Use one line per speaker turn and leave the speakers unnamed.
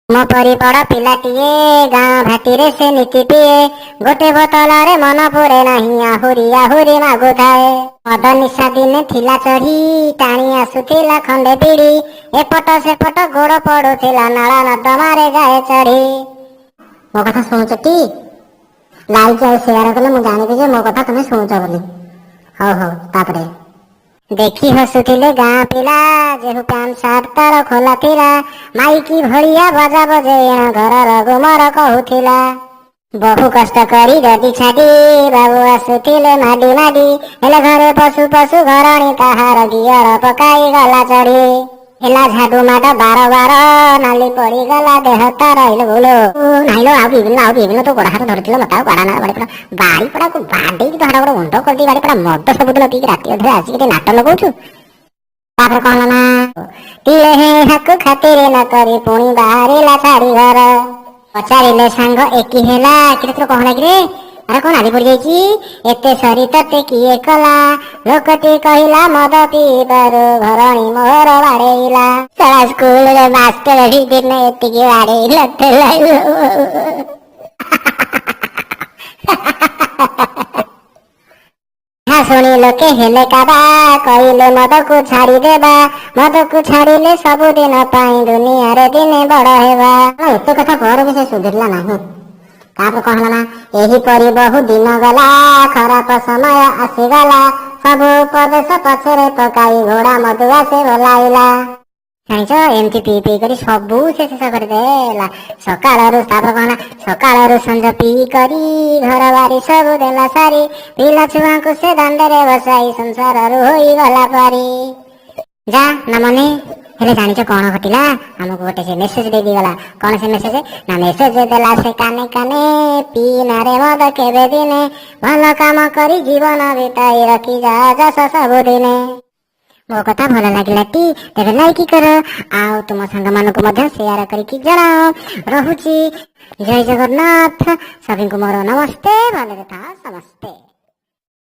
ମୋ ପରି ବଡ଼ ପିଲାଟିଏ, ଗାଁ ଭାଟିରେ ସେ ନିତି ପିଏ। ଗୋଟେ ବୋତଲରେ ମନ ପୁରେ ନାହିଁ, ଆହୁରି ଆହୁରି ମାଗୁଥାଏ। ମଦ ନିଶା ଦିନେ ଥିଲା ଚଢ଼ି, ଟାଣି ଆସୁଥିଲା ଖଣ୍ଡେ ବିଡ଼ି। ଏପଟ ସେପଟ ଗୋଡ଼ ପଡୁଥିଲା, ନାଳ ନର୍ଦ୍ଦମାରେ ଯାଏ ଚଢ଼ି। ମୋ କଥା ଶୁଣୁଛ ଟି? ଲାଇକ୍ ଆଉ ସେୟାର କଲେ ମୁଁ ଜାଣିବି ଯେ ମୋ କଥା ତୁମେ ଶୁଣୁଛ ବୋଲି। ହଉ ହଉ, ତାପରେ ଦେଖି ହସୁଥିଲେ ଗାଁ ପିଲା, ଯେହୁ ପ୍ୟାଣ୍ଟ ସାର୍ଟ ତାର ଖୋଲା ଥିଲା। ମାଇକି ଭଳିଆ ବାଜା ବଜେଇ ଘରର ଗୁମର କହୁଥିଲା। ବହୁ କଷ୍ଟ କରି ଯଦି ଛାଡି ବାବୁ ଆସୁଥିଲେ ମାଡି ମାଡି। ହେଲେ ଘରେ ପଶୁ ପଶୁ ଘରଣୀ ତାହାର ଗିଅର ପକାଇ ଗଲା ଚଢି। ହେଲା ଝାଡୁ ମାଡ ବାର ବାର, ନାଲି ପଡିଗଲା ଦେହ ତାର। ଇଲୋ ବୋଲୋ, ନାଇଲୋ, ଆଉ ପିଇବିନି, ଆଉ ପିଇବିନି। ତୋ ଗୋଡ ହାତ ଧରିଥିଲ, ମତେ ଆଉ ବାଡା ନା। ବାଡିପଡା, ବାଡିପଡାକୁ ବାଡେଇକି ତୋ ହାଡ଼ ଗୋଡ ଗୁଣ୍ଡ କରିଦେଇ। ବାଡିପଡା, ମଦ ସବୁଦିନ ପିଇକି ରାତି ଅଧରେ ଆସିକି ଟିକେ ନାଟ ଲଗାଉଛୁ। ତାପରେ କଣ ହେଲା ନା, ତିଳେ ହେହାକୁ ଖାତିରେ ନ କରି ପୁଣି ବାହାରିଲା ଛାଡି ଘର। ପଚାରିଲେ ସାଙ୍ଗ, ଏକି ହେଲା କିରେ, ତୋର କଣ ହେଲା କିରେ? ଆରେ, କଣ ନାଲି ପଡିଯାଇଛି? ଏତେ ସରି ତତେ କିଏ କଲା? ଲୋକଟି କହିଲା, ମଦ ପିଇବାରୁ ଘରଣୀ ମୋର ବାଡେଇଲା। ଶଳା, ସ୍କୁଲରେ ମାଷ୍ଟର ବି ଦିନେ ଏତିକି ବାଡେଇ ନଥିଲା। ଏହା ଶୁଣି ଲୋକେ ହେଲେ କାବା, କହିଲେ ମଦକୁ ଛାଡିଦେବା। ମଦକୁ ଛାଡିଲେ ସବୁଦିନ ପାଇଁ ଦୁନିଆରେ ଦିନେ ବଡ ହେବା। ଏତେ କଥା ପରେ ବି ସେ ସୁଧୁରିଲା ନାହିଁ। ତାପରେ କଣ ହେଲା ନା, ଏହିପରି ବହୁ ଦିନ ଗଲା, ଖରାପ ସମୟ ଆସିଗଲା। ସବୁ ଉପଦେଶ ପଛରେ ପକାଇ ଘୋଡା ମଦୁଆ ସେ ବୋଲାଇଲା। ଜାଣିଛ, ଏମିତି ପିଇ ପିଇ କରି ସବୁ ସେ ଶେଷ କରିଦେଲା। ସକାଳରୁ, ତାପରେ କଣ ହେଲା, ସକାଳରୁ ସଞ୍ଜ ପିଇ କରି ଘର ବାରି ସବୁ ଦେଲା ସାରି। ପିଲା ଛୁଆଙ୍କୁ ସେ ଦାଣ୍ଡରେ ବସାଇ ସଂସାରରୁ ହୋଇଗଲା ପାରି। ଯା ନା ମନେ। ହେଲେ ଜାଣିଛ କଣ ଘଟିଲା? ଆମକୁ ଗୋଟେ ସେ ମେସେଜ ଦେଇ ଦେଇଗଲା। କଣ ସେ ମେସେଜ ନା, ମେସେଜ ଦେଲା ସେ କାନେ କାନେ, ପିଇନାରେ ମଦ କେବେ ଦିନେ। ଭଲ କାମ କରି ଜୀବନ ବିତାଇ ରଖି ଯା ଯଶ ସବୁଦିନେ। ମୋ କଥା ଭଲ ଲାଗିଲା ଟି? ତେବେ ଲାଇକ୍ କର ଆଉ ତୁମ ସାଙ୍ଗମାନଙ୍କୁ ମଧ୍ୟ ସେୟାର କରିକି ଜଣାଅ। ରହୁଛି, ଜୟ ଜଗନ୍ନାଥ। ସଭିଙ୍କୁ ମୋର ନମସ୍ତେ। ଭଲରେ ଥାଅ ସମସ୍ତେ।